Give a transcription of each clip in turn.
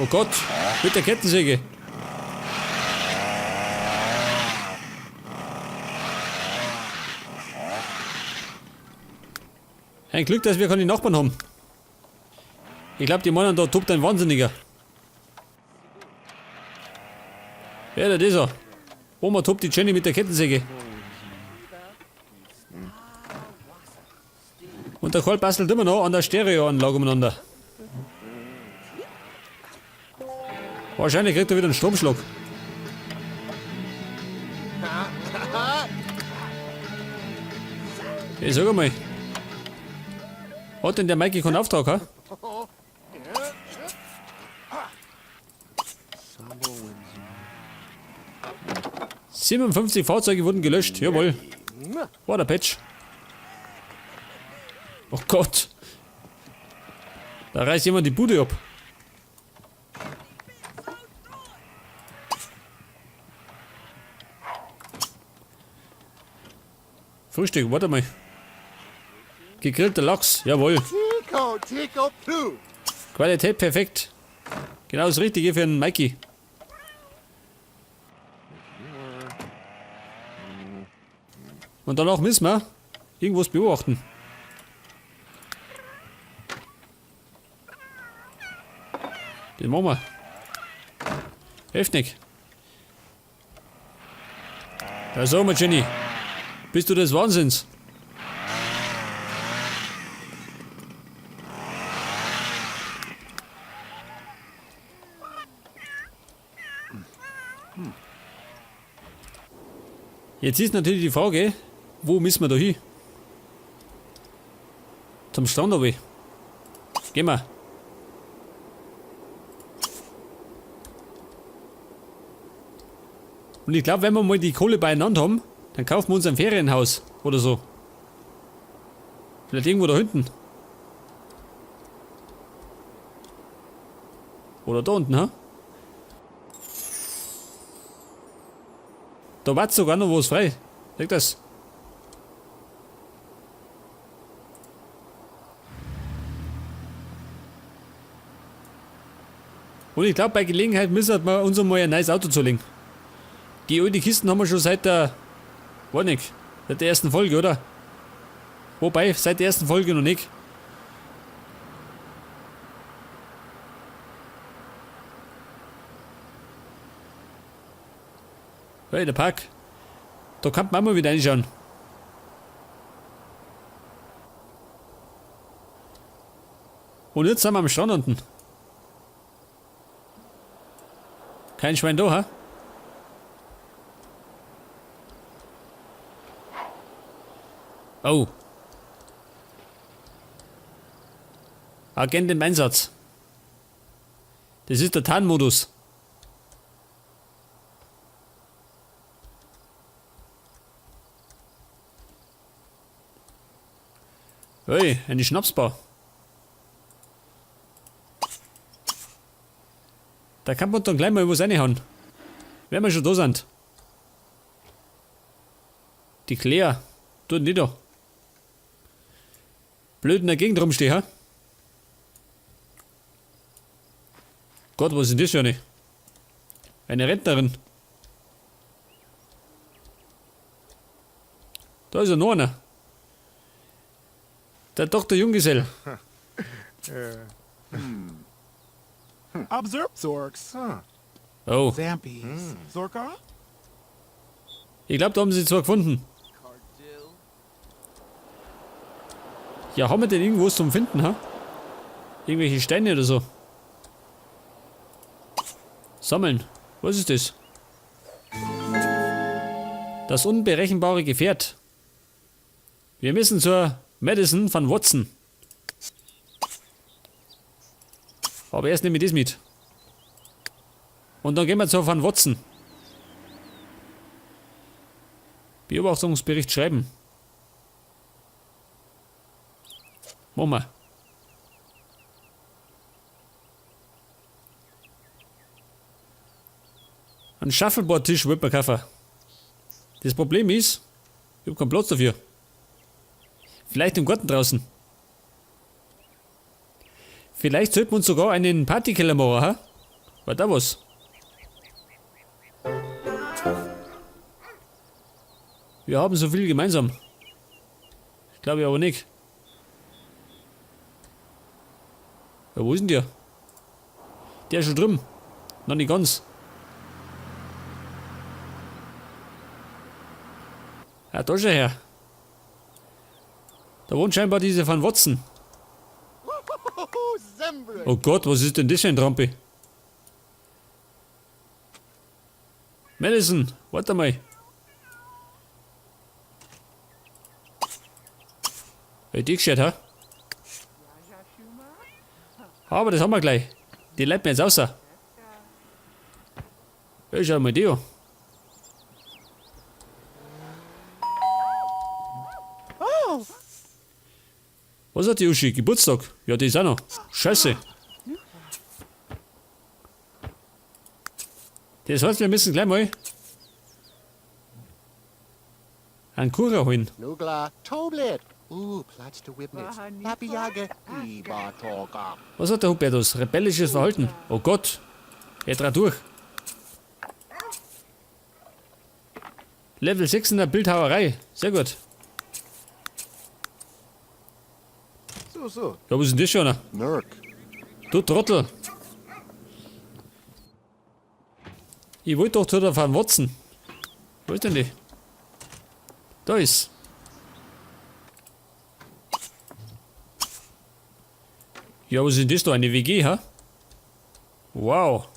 Oh Gott, mit der Kettensäge. Ein Glück, dass wir keine Nachbarn haben. Ich glaube, die meinen, da tobt ein Wahnsinniger. Wer denn das er? Oma tobt die Jenny mit der Kettensäge. Und der Karl bastelt immer noch an der Stereoanlage umeinander. Wahrscheinlich kriegt er wieder einen Stromschlag. Ich sag einmal. Hat denn der Mikey keinen Auftrag, ha? 57 Fahrzeuge wurden gelöscht, jawohl. War der Patch. Oh Gott. Da reißt jemand die Bude ab. Frühstück, warte mal. Gegrillter Lachs, jawohl. Qualität perfekt. Genau das Richtige für einen Mikey. Und danach müssen wir irgendwas beobachten. Den machen wir. Hilft nicht. Da sag mal, Jenny. Bist du des Wahnsinns? Jetzt ist natürlich die Frage, wo müssen wir da hin? Zum Strand runter. Gehen wir. Und ich glaub, wenn wir mal die Kohle beieinander haben, dann kaufen wir uns ein Ferienhaus oder so. Vielleicht irgendwo da hinten. Oder da unten, ha? Da war's sogar noch was frei. Seht das? Und ich glaub, bei Gelegenheit müssen wir uns einmal ein neues Auto zulegen. Die alten Kisten haben wir schon seit der, weiß nicht, seit der ersten Folge, oder? Wobei, seit der ersten Folge noch nicht. Hey, der Park. Da kann man auch mal wieder reinschauen. Und jetzt sind wir am Strand unten. Kein Schwein da, ha? Oh. Agent im Einsatz. Das ist der Tarnmodus. Hey, eine Schnapsbar. Da kann man dann gleich mal was reinhauen. Wenn wir schon da sind. Die Claire. Tut nicht da. Blöd in der Gegend rumstehen, ha? Gott, was ist denn das für eine? Eine Rentnerin. Da ist ja noch einer. Der Doktor Junggesell. Observe Zorks. Oh. Zampies. Zorka? Ich glaub, da haben sie zwar gefunden. Ja, haben wir denn irgendwas zum Finden, ha? Irgendwelche Steine oder so? Sammeln. Was ist das? Das unberechenbare Gefährt. Wir müssen zur Madison van Watson. Aber erst nehme ich das mit. Und dann gehen wir zur Van Watson. Beobachtungsbericht schreiben. Machen wir. Einen Shuffleboard-Tisch wollte man kaufen. Das Problem ist, ich hab keinen Platz dafür. Vielleicht im Garten draußen. Vielleicht sollten wir uns sogar einen Partykeller machen, ha? War da was? Wir haben so viel gemeinsam. Ich glaube aber nicht. Ja, wo ist denn der? Der ist schon drüben. Noch nicht ganz. Ja, da ist er her. Da wohnt scheinbar diese Van Watson. Oh Gott, was ist denn das für ein Trampe? Madison, warte mal. Hey, die geschert, ha? Aber das haben wir gleich. Die leiten wir jetzt raus. Ja, schau mal die an. Was hat die Uschi? Geburtstag? Ja, die ist auch noch. Scheiße. Das heißt, wir müssen gleich mal einen Kuchen holen. Nugla, Toblet. Platz to Wibnitz. Lapiage, Ibatoga. Was hat der Hubertus? Rebellisches Verhalten. Oh Gott. Er dreht durch. Level 6 in der Bildhauerei. Sehr gut. So, so. Ja, was ist denn das schon? Nurk. Du Trottel. Ich wollte doch zu der Van Watson. Wo ist denn die? Da ist. Ja, was ist denn das da? Eine WG, ha? Wow.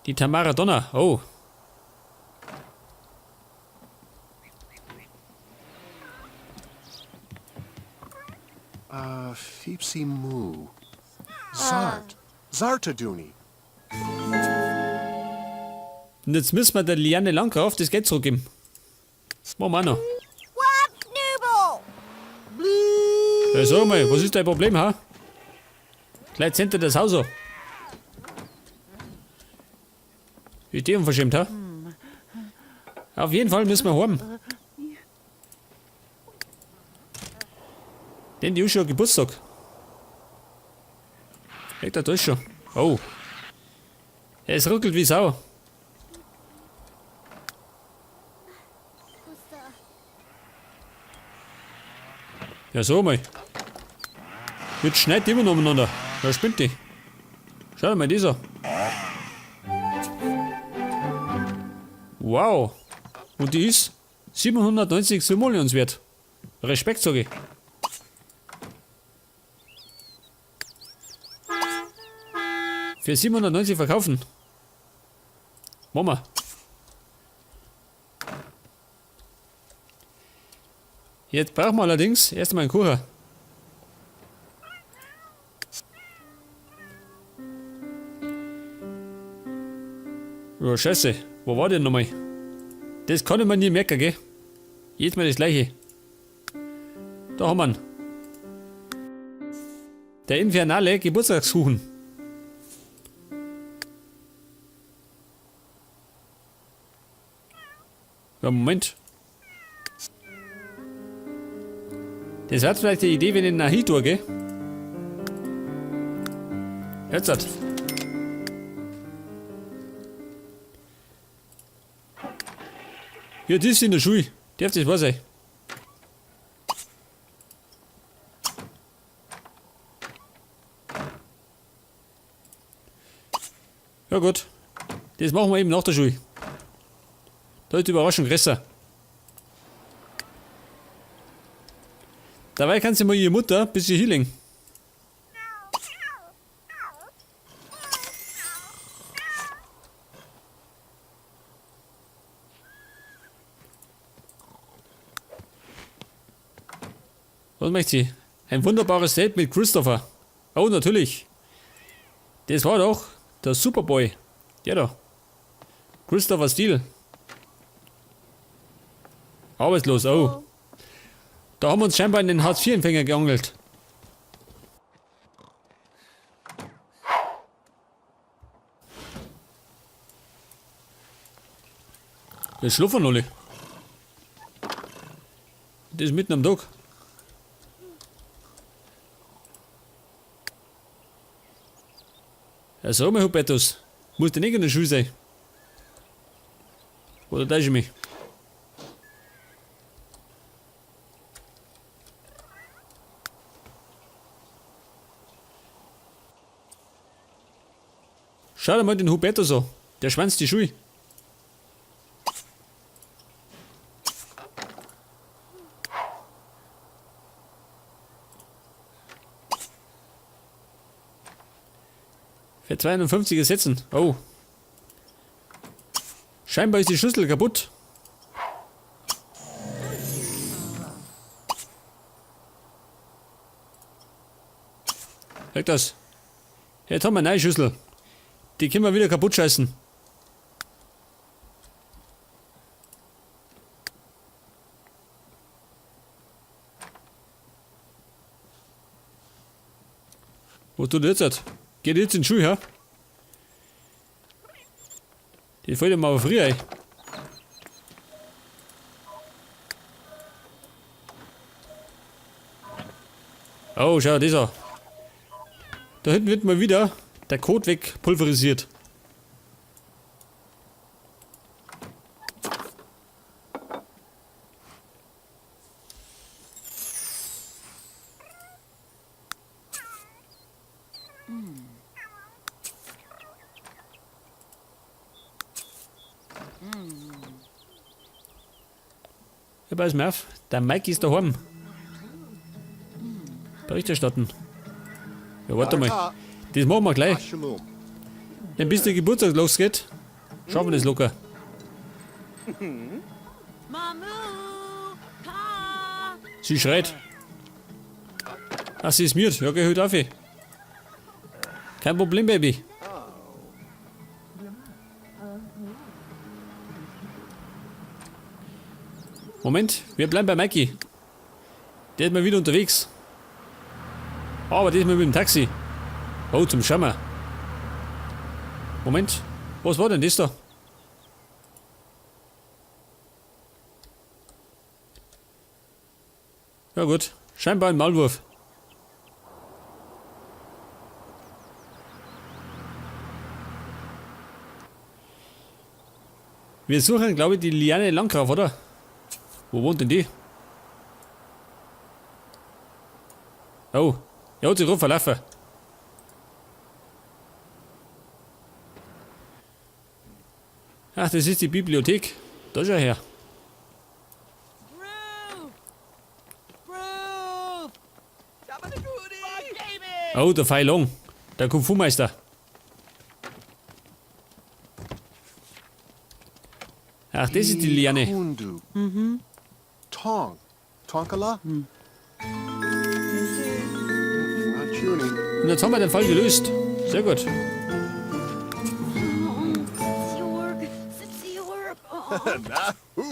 Die Tamara Donner. Oh. Fipsi Mu. Zart. Zartaduni. Und jetzt müssen wir der Liane Landgraf das Geld zurückgeben. Machen wir auch noch. Wap Nubel! Ja, sag mal, was ist dein Problem, ha? Gleich zählt dir das Haus an. Ist die unverschämt, ha? Auf jeden Fall müssen wir heim. Denn die Uschi hat Geburtstag. Echt, da ist schon. Oh. Es ruckelt wie Sau. Ja, so mal. Jetzt schneit immer noch umeinander. Da spinnt die. Schau dir mal dieser. Wow. Und die ist 790 Simoleons wert. Respekt, sag ich. Für 790 verkaufen. Machen wir. Jetzt brauchen wir allerdings erstmal einen Kuchen. Oh, scheiße. Wo war der nochmal? Das kann ich mir nie merken, gell? Jedes Mal das gleiche. Da haben wir ihn. Der infernale Geburtstagskuchen. Ja, Moment. Das wäre vielleicht die Idee, wenn ich nach hier gell? Jetzt hat. Ja, die ist in der Schule. Darf das wahr sein? Ja gut. Das machen wir eben nach der Schule. Da ist die Überraschung größer. Dabei kannst du mal ihre Mutter ein bisschen healing. Was möchte sie? Ein wunderbares Date mit Christopher. Oh, natürlich. Das war doch der Superboy. Der da. Christopher Steele. Arbeitslos, oh. Da haben wir uns scheinbar einen Hartz-IV-Empfänger geangelt. Jetzt schlafen alle. Das ist mitten am Tag. Ja, sag mal, Hubertus. Muss der nicht in der Schule sein? Oder täusche ich mich? Schau dir mal den Hubertus an. Der schwänzt die Schule. Für 52 ersetzen. Oh. Scheinbar ist die Schüssel kaputt. Sag das. Jetzt haben wir eine neue Schüssel. Die können wir wieder kaputt scheißen. Was tut er jetzt? Geht jetzt in die Schule, ja? Die fällt mir aber früh ein. Oh, schau, das an. Da hinten wird mal wieder der Kot wegpulverisiert. Ja, pass mal auf, der Mike ist daheim. Bericht erstatten. Ja, warte mal. Das machen wir gleich. Ashalum. Denn bis der Geburtstag losgeht, schaffen wir das locker. Mamu! Ka! Sie schreit. Ach, sie ist müde. Ja, geh halt auf. Kein Problem, Baby. Moment, wir bleiben bei Mikey. Der ist mal wieder unterwegs. Aber diesmal mit dem Taxi. Oh, zum Schammer. Moment, was war denn das da? Ja gut, scheinbar ein Maulwurf. Wir suchen, glaube ich, die Liane Landgraf, oder? Wo wohnt denn die? Oh, er hat sich gerade verlaufen. Ach, das ist die Bibliothek. Da schau her. Groove! Groove! Oh, der Fei Long. Der Kung Fu Meister. Ach, das ist die Liane. Kundu. Tong. Tonkala? Achuni. Und jetzt haben wir den Fall gelöst. Sehr gut. Siorg! Siorg! Oh.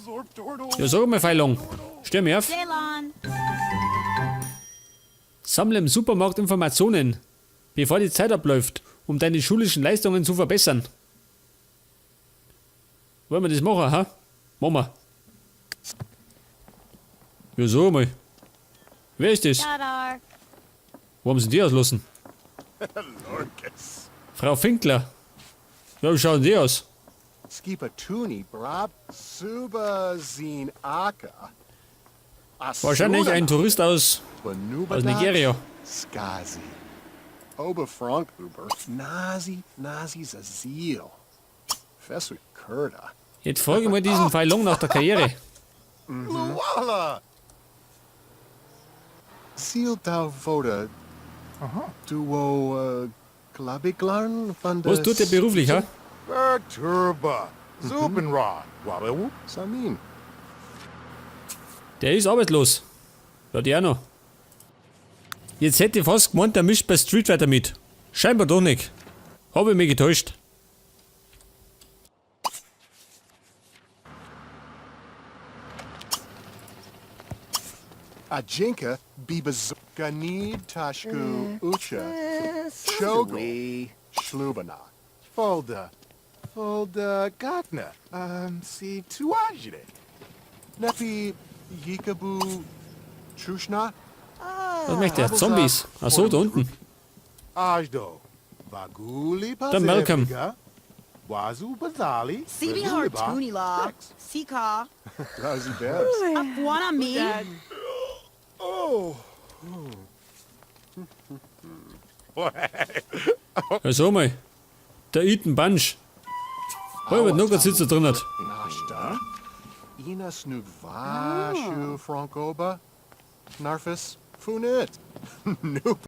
Zorp Dordle. Ja, sag mal, Fei Long. Stell mir auf. Ceylon! Sammle im Supermarkt Informationen, bevor die Zeit abläuft, um deine schulischen Leistungen zu verbessern. Wollen wir das machen, ha? Machen wir. Ja, sag mal. Wer ist das? Dadar! Wo haben sie die auslassen? Lorcus. Frau Finkler. Ja, wie schauen die aus? Skipatuni Brab Subazin Aka. Wahrscheinlich ein Tourist aus Nigeria. Skazi. Oba Frank Uber. Nazi Nazi Zazil. Fesu Kurda. Jetzt frage ich mal diesen Fei Long nach der Karriere. Luala. Zil Davoda. Duo Glabiglarn van Was tut der beruflich, ha? Bergturba. Zubenron. Wabewu. Samin. Der ist arbeitslos. Ja, die auch noch. Jetzt hätte ich fast gemeint, der mischt bei Street Fighter mit. Scheinbar doch nicht. Habe ich mich getäuscht. Ajinka Bibaz Ganid Tashku Ucha Chogol Shlubana. Folda. Folda Gatna. Si Tuajide. Nepi Yikabu Trushna Was möchte er? Zombies. Ach so, da unten. Ajdo. Vaguli Der Malcolm. Pazeviga. Wazu Bazali. Sibi Bazuliba, Hartunila. Rex. Sika. Rosie Bebs. Apwana mi. Ja, so mal. Der Ethan Bunch. Halber noch ein Sitzer drin hat. Nashta. Ina Snugvashu Frankoba. Narfis Funit. Noop.